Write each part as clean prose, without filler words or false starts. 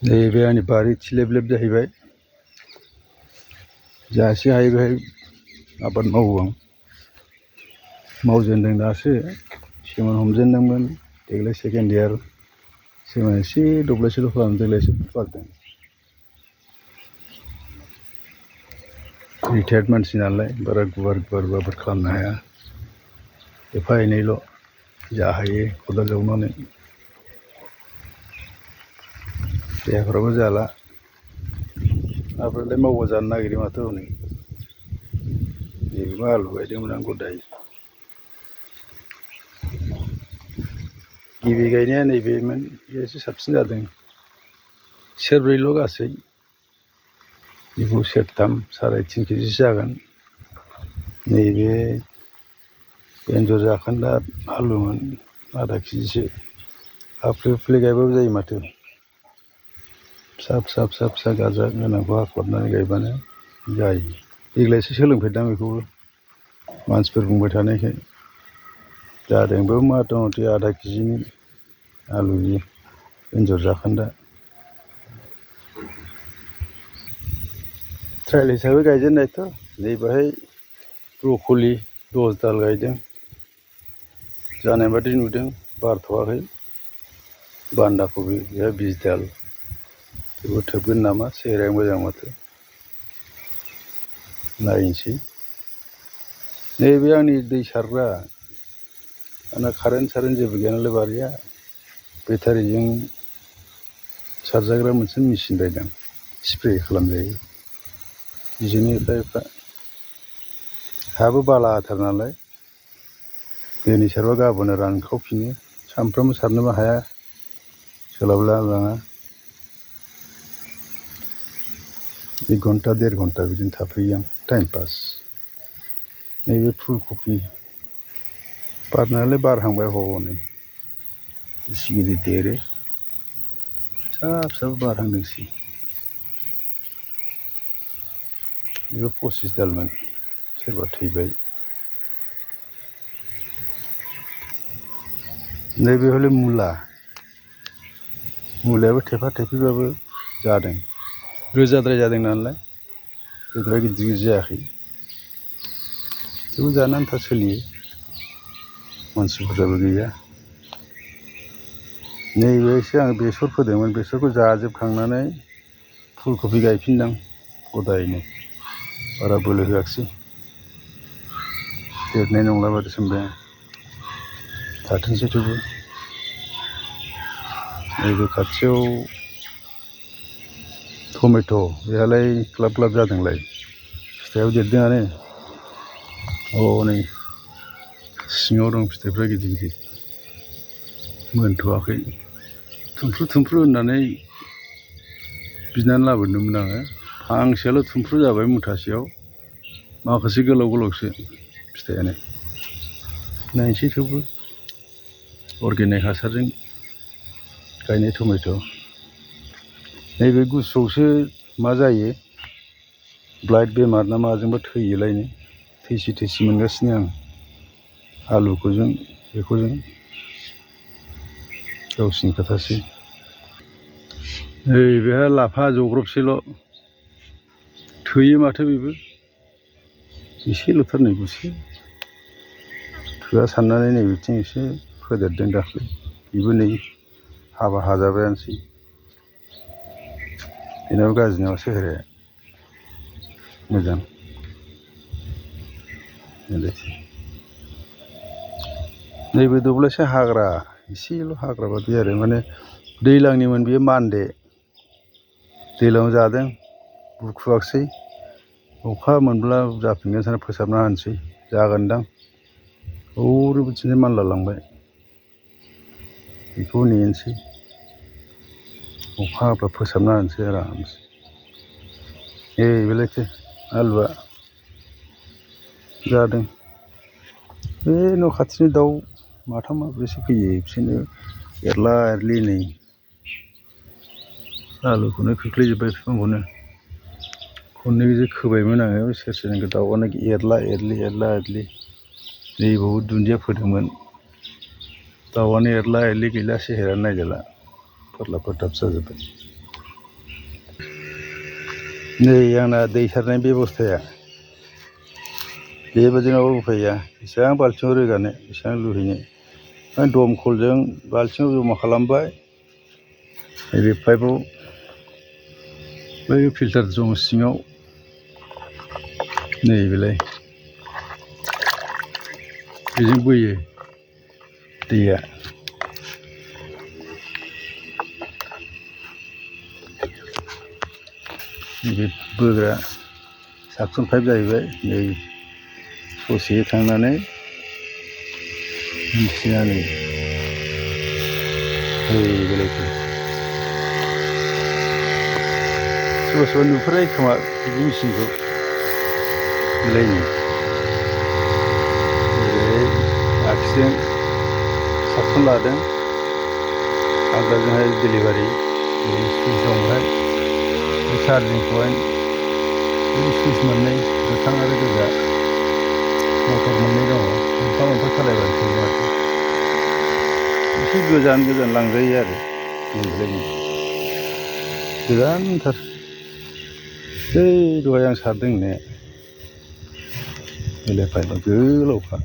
नैबे आंनि बारि थिलेबलेब जाहैबाय। जासे हायो बेहाय आबाद मावो आं। मावजेनदों दासो, सेमोन हमजेनदोंमोन देग्लाय सेकेन्ड इयार। सेमोन एसे दब्लायसेल' खालामदों, देग्लाय एसे फुवारदों। रिटायार्ड मानसि नालाय बारा गुवार आबाद खालामनो हाया, एफा एनैल' जा हायो खदाल जावनानै। देहाफ्राबो जाला, आबादालाय मावबा जानो नागिरो माथो हनै। नैबेबो आलु गायदोंमोन आं गदाय। गिबि गायनाया नैबेमोन, बे एसे साबसिन जादों। सेरब्रैल' गासै, बेखौ सेरथाम 3.5 केजिसो जागोन। नैबे एन्जर जाखोन्दा आलुमोन 0.5 केजिसो। हाफ्ले हुफ्ले गायबाबो जायो माथो। फिसा फिसा गाजा गोनांखौ हाख्लाबनानै गायबानो जायो। देग्लायसो सोलोंफेरदां बेखौबो, मानसिफोर बुंबाय थानायखाय। जादोंबो मथा मथि 0.5 केजिनि आलु बियो एन्जर जाखोन्दा। ट्रायल हिसाबै गायजेननायथ'। नै बेहाय ब्रक'लि 10 दाल गायदों, जानाय बादि नुदों, बारथ'वाखै। बान्दा कबि बेहा 20 दाल, बेबो थोबगोन नामा, सेहेराया मोजां माथो। नायनोसै। नैबे आंनि दै सारग्रा, आंना कारेन्ट जेबो गैया नालाय बारिया, बेटारिजों सारजाग्रा मोनसे मेचिन बायदों, स्प्रे खालामजायो। बिजोंनो एफा हायाबो बालाथार नालाय, दिनै सारबा गाबोन रानखावफिनो। सानफ्रामबो सारनोबो हाया, सोलाबलाङा। 1 घन्टा 1.5 घन्टा बिदिनो थाफैयो आं, टाइम पास। नैबे फुलकबि बारनायालाय बारहांबाय हनै, गिसि गिदिर देरो, फिसाबो बारहांदोंसै। बेबो 25 दालमोन, सोरबा थैबाय। नैबे हले मुलायाबो थेफा थेफिबाबो जादों। रोजाद्राय जादों नालाय, बेदरा गिदिर जायाखै। थेवबो जानो आन्था सोलियो, मानसि बुरजाबो गैया। नैबेसो आं बेसर फोदोंमोन, बेसरखौ जाजोबखांनानै फुलकबि गायफिनदां गदायनो। बारा बोलो होआखिसै, देरनाय नंला बायदिसो मोनबाय आं। थाथोंसै थेवबो। नैबे खाथियाव टमेट', बेहालाय ग्लाब जादोंलाय, फिथाइयाव देरदोंआनो। हनै सिङाव दं फिथाइफ्रा गिदिर गिदिर, मोनथ'वाखै। थुमफ्रु होननानै बिनानै लाबोदोंमोन आङो, फांसेयाल' थुमफ्रु जाबाय मुथासेयाव, माखासे गोलावसो फिथाइयानो। नायनोसै थेवबो, अर्गेनिक हासारजों गायनाय टमेट'। नैबे गुसुआवसो मा जायो, ब्लाइट बेमार ना माजोंबा थैयोलायनो। थैसि मोनगासिनो आं, आलुखौजों बेखौजों। गावसिनि खोथासै। नै बेहा लाफा जग्रबसेल', थोयो माथो बेबो, एसेल'थार नै गुसु। थोआ साननानै नै बिथिं एसे फोदेरदों दाख्लै, बेबो नै हाबा हाजाबायानोसै। बेनाबो गाज्रि नङा सेहेराया, मोजां। नैबे दब्लायसे हाग्रा, एसेल' हाग्रा बादि आरो, माने दैज्लांनिमोन बेयो मान्दे। दैज्लाङाव जादों, बुखुवाखिसै। अखा मोनब्ला जाफिनगोन सानना फोसाबना होनोसै, जागोनदां। हौरै बिथिंजाय मानला लांबाय, बेखौ नेनोसै। अखा हाबा फोसाबना होनोसै आरामसे। बेलायथो आलुआ जादों। बे न' खाथिनि दाउ माथाम माब्रैसो फैयो, बिसोरनो एरला एरलि नै आलुखौनो खोख्लैजोब्बाय बिफांखौनो। खननैसो खोबायमोन आङो, सेरजों दाउआनो एरला एरलि। नैबावबो दुन्दिया फोदोंमोन, दाउआनो एरला एरलि गैला, सेहेरानो नायजाला, फोरलाब फोथाब जाजोब्बाय। नै आंना दै सारनाय बेब'स्थाया बेबायदि नङाबा उफाय गैया। बेसेबां बाल्थिङाव रोगानो बेसेबां लुहैनो दमखलजों बाल्थिङाव जमा खालामबाय नैबे पाइपआव बै फिल्टार दं सिङाव नैबेलाय बेजों बोयो दैया। नैबे बोग्रा साक्सन पाइप जाहैबाय। नै ससे थांनानै मिथिनानै बेलायथो सोरबा सोरबा नुफेराखै खोमा बिदि मेचिनखौ बेलायनो ओरै आगसिजों साक्सन लादों आगदाजोंहाय डिलिभारि सुइस दं बेहाय चार्जिं पइन्ट सुइस मोननै गोथां आरो गोजा मटर मोननै दङ मोनफा मोनफा सालायबाय थायो माथो एसे गोजान गोजान लांजायो आरो नैबेलायनो गोजानथार बै दहाय आं सारदों होननाया बेलाय पाइपआ गोलावखा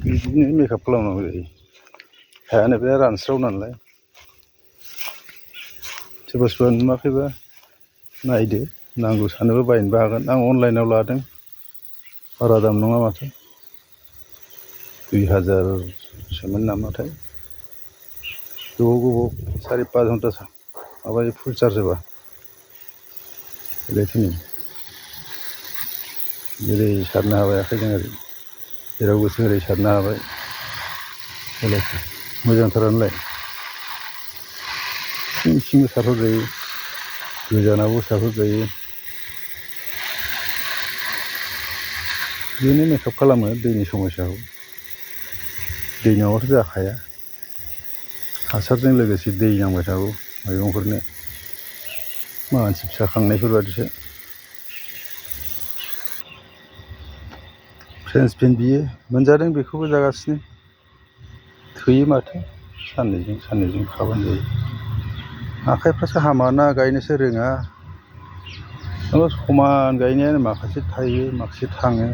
बिदिनो मेकआप खालामनांगौ जायो। हायानो बिराद रानस्राव नालाय सोरबा सोरबा नुवाखैबा नायदो नांगौ सानोबा बायनोबो हागोन। आं अनलाइनाव लादों बारा दाम नङा माथो 2000सोमोन नामाथाय गोबाव 4-5 घन्टा माबायो फुल चार्ज होबा बेलायथो नै जेरै सारनो हाबाय आखाइजों ओरै जेराव गोसो ओरै सारनो हाबाय बेलायथो मोजांथारानोलाय सिं सिंबो सारहरजायो गोजानावबो सारहरजायो। बेनो मेकआप खालामो दैनि समस्याखौ दै नङाबाथ' जाखाया हासारजों लोगोसे दै नांबाय थागौ मैगंफोरनो मानसि फिसा खांनायफोर बादिसो। फ्रेन्स बिन बियो मोनजादों बेखौबो जागासिनो थोयो माथो साननैजों खाबानो जायो। आखाइफ्रासो हामाना गायनोसो रोङा समान गायनायानो माखासे थायो माखासे थाङो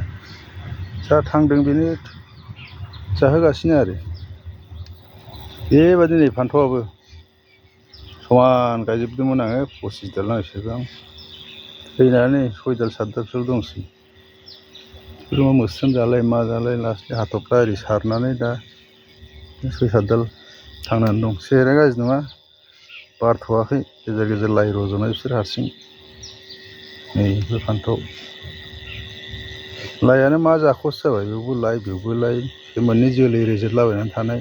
जा थांदों बेनो जाहोगासिनो आरो बेबायदि नै फान्थावआबो समान गायजोबदोंमोन आङो 25 दाल ना बेसेबां फैनानै 6 दाल 7 दालसोल' दंसै बेफोर मोस्रोम जालाय मा जालाय लास्टनि हाथफ्ला ओरै सारनानै दा 6-7 दाल थांनानै दं। सेहेराया गाज्रि नङा बारथ'वाखै गेजेर गेजेर लाइ रज'नाय बिसोर हारसिं नै बेफोर फान्थाव लाइआनो मा जाख'सो जाबाय बेयावबो लाइ बेयावबो लाइ बे मोननै जोलै रेजेदलाबायनानै थानाय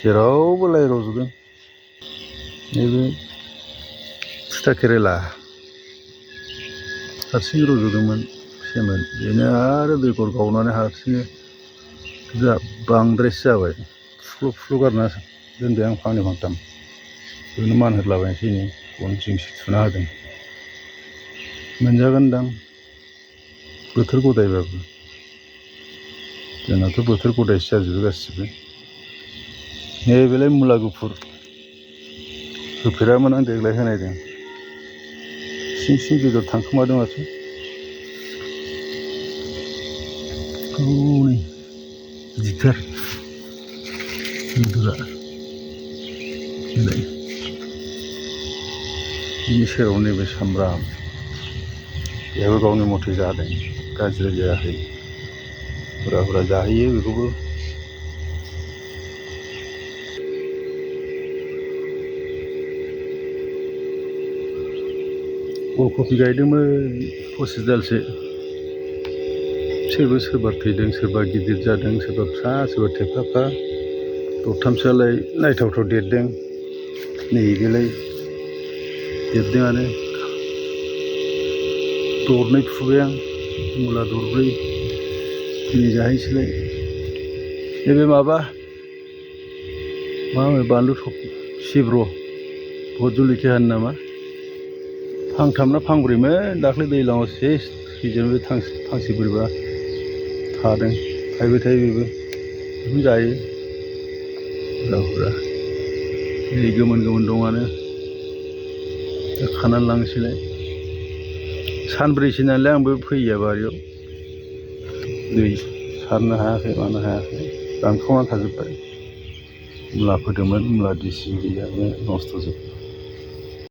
जेरावबो लाइ रज'दों। नैबे थिथा केरेला हारसिं रज'दोंमोन सेमोन बेनो आरो बेगर गावनानै हारसिंनो बांद्रायसो जाबाय फुख्ल' गारना दोनबाय आं फांनै फांथाम बेखौनो मानहोलाबायनोसै नै गन जिंसि थुना होदों मोनजागोनदां बोथोर गदायबाबो जोंनाथ' बोथोर गदायसो जाजोबो गासिबो। नैबेलाय मुला गुफुर होफेरामोन आं देग्लाय होनायदों सिं सिं बेदर थांखोमादों माथो हनै गिदिरथार बेदरा बिनि सेराव नैबे सामब्राम बेहाबो गावनि मथे जादों गाज्रि जायाखै हुरा जाहैयो बेखौबो। अलकबि गायदोंमोन 25 दालसो सोरबा थैदों सोरबा गिदिर जादों सोरबा फिसा सोरबा थेफाफा दरथामसोआलाय नायथावथाव देरदों नैबेलाय देरदोंआनो दरनै फुबाय आं मुला दरब्रै दिनै जाहैसैलाय। नैबे मा होनो बानलु सिब्र' भट जलखिया होनो नामा फांथाम ना फांब्रैमोन दाख्लै दैज्लाङाव सेस थैजोबो फांसे बोरैबा थादों थाइबाय थायो बेबो बेखौनो जायो हुरा नै गोमोन दङआनो खानानै लांसैलाय सानब्रैसो नालाय आंबो फैया बारियाव दै सारनो हायाखै मानो हायाखै रानखावना थाजोब्बाय मुला फोदोंमोन मुला देसि गैयानो नस्थ' जोब